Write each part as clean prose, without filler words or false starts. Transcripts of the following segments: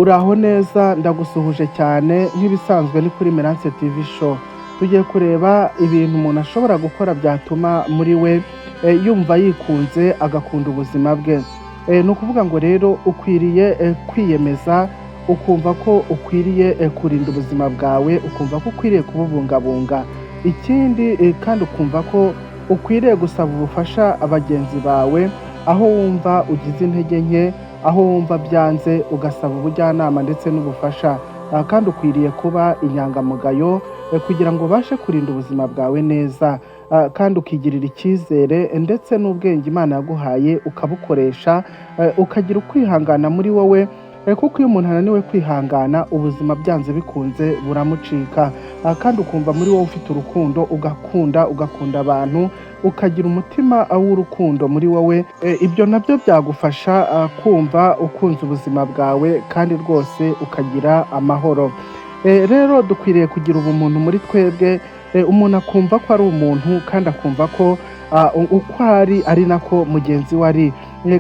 Uraho neza, ndagusuhuje cyane. Nk'ibisanzwe ni kuri Merance TV Show. Tugiye kureba ibintu umuntu ashobora gukora byatuma muri we yumva yikunze, agakunda ubuzima bwe. Ni ukuvuga ngo rero ukwiriye kwiyemeza, ukumva ko ukwiriye kurinda ubuzima bwawe, ukumva ko ukwiriye kububungabunga. Ikindi kandi ukumva ko ukwiriye gusaba ubufasha bagenzi bawe aho wumva ugize intege nke, aho wumva byanze, ugasaba ubujyanama ndetse n'ubufasha. Kandi ukwiriye kuba inyangamugayo kugira ngo ubashe kurinda ubuzima bwawe neza. Kandi ukigirira icyizere ndetse n'ubwenge Imana yaguhaye ukabukoresha, ukagira ukwihangana muri wowe, kuko iyo umuntu ananiwe kwihangana, ubuzima byanze bikunze buramucika. Kandi ukumva muri wowe ufite urukundo, ugakunda, ugakunda abantu, ukagira umutima w'urukundo muri wowe. Ibyo nabyo byagufasha kumva ukunze ubuzima bwawe kandi rwose ukagira amahoro. Rero dukwiriye kugira ubumuntu muri twebwe, umuntu akumva ko ari umuntu kandi akumva ko uko ari ari nako mugenzi we ari.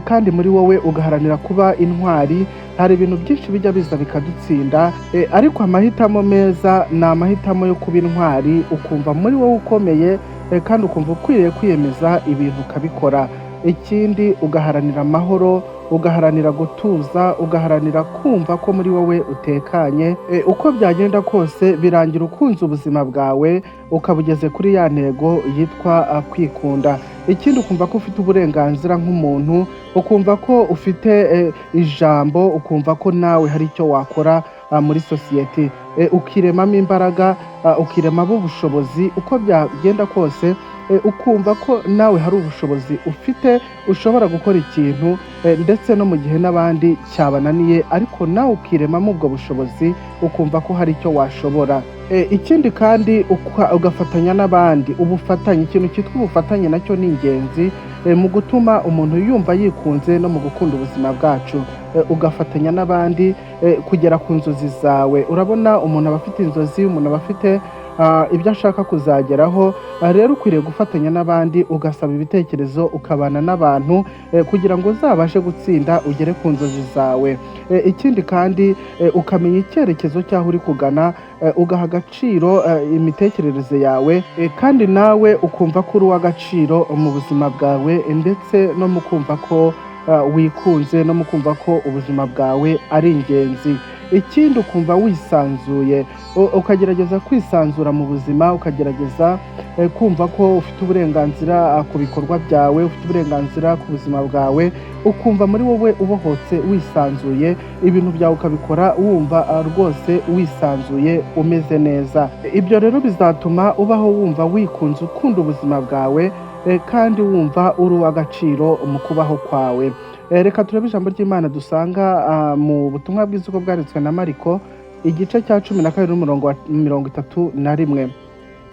Kandi muri wowe ugaharanira kuba intwari. Hari ibintu byinshi bijya biza bikadutsinda, ariko amahitamo meza ni amahitamo yo kuba intwari, ukumva muri wowe ukomeye, kandi ukumva ukwiriye kwiyemeza ibintu ukabikora. Ikindi ugaharanira amahoro, ugaharanira gutuza, ugaharanira kumva ko muri wowe utekanye. Uko byagenda kose birangira ukunze ubuzima bwawe, ukaba ugeze kuri ya ntego yitwa kwikunda. Ikindi ukumva ko ufite uburenganzira nk'umuntu, ukumva ko ufite ijambo, ukumva ko nawe hari icyo wakora muri sosiyete. Ukiremamo imbaraga, ukiremamo ubushobozi. Uko byagenda kose ukumva ko nawe hari ubushobozi ufite, ushobora gukora ikintu, ndetse no mu gihe n'abandi cyabananiye, ariko nawe ukiremamo ubwo bushobozi, ukumva ko hari icyo washobora. Ikindi kandi ugafatanya n'abandi. Ubufatanye, ikintu cyitwa ubufatanye nacyo ni ingenzi mu gutuma umuntu yumva yikunze no mu gukunda ubuzima bwacu. Ugafatanya n'abandi kugera ku nzozi zawe. Urabona, umuntu aba afite inzozi, umuntu aba afite ibyo ashaka kuzageraho. Rero ukwiriye gufatanya n'abandi, ugasaba ibitekerezo, ukabana n'abantu kugira ngo uzabashe gutsinda, ugere ku nzozi zawe. Ikindi kandi ukamenya icyerekezo cy'aho uri kugana, ugaha agaciro imitekerereze yawe, kandi nawe ukumva ko uri uw'agaciro mu buzima bwawe, ndetse no mu kumva ko wikunze, no mu kumva ko ubuzima bwawe ari ingenzi. Ikindi ukumva wisanzuye, ukagerageza kwisanzura mu buzima, ukagerageza kumva ko ufite uburenganzira ku bikorwa byawe, ufite uburenganzira ku buzima bwawe, ukumva muri wowe ubohotse, wisanzuye, ibintu byawe ukabikora wumva rwose wisanzuye, umeze neza. Ibyo rero bizatuma ubaho wumva wikunze, ukunda ubuzima bwawe, kandi wumva uri uw'agaciro mu kubaho kwawe. Reka turebe ijambo ry'Imana dusanga mu butumwa bwiza uko bwanditswe na Mariko, igice cya 12 n'umurongo wa 31.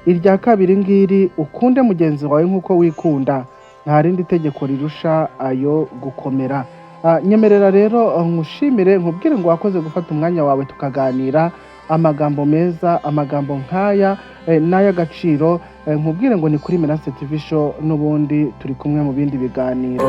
Irya kabiri ngiri: ukunde mugenzi wawe nk'uko wikunda. Nta rindi tegeko rirusha ayo gukomera. Nyemerera rero nkushimire, nkubwire ngo wakoze gufata umwanya wawe tukaganira amagambo meza, amagambo nk'aya n'ay'agaciro. Nkubwire ngo ni kuri Merance TV Show, n'ubundi turi kumwe mu bindi biganiro.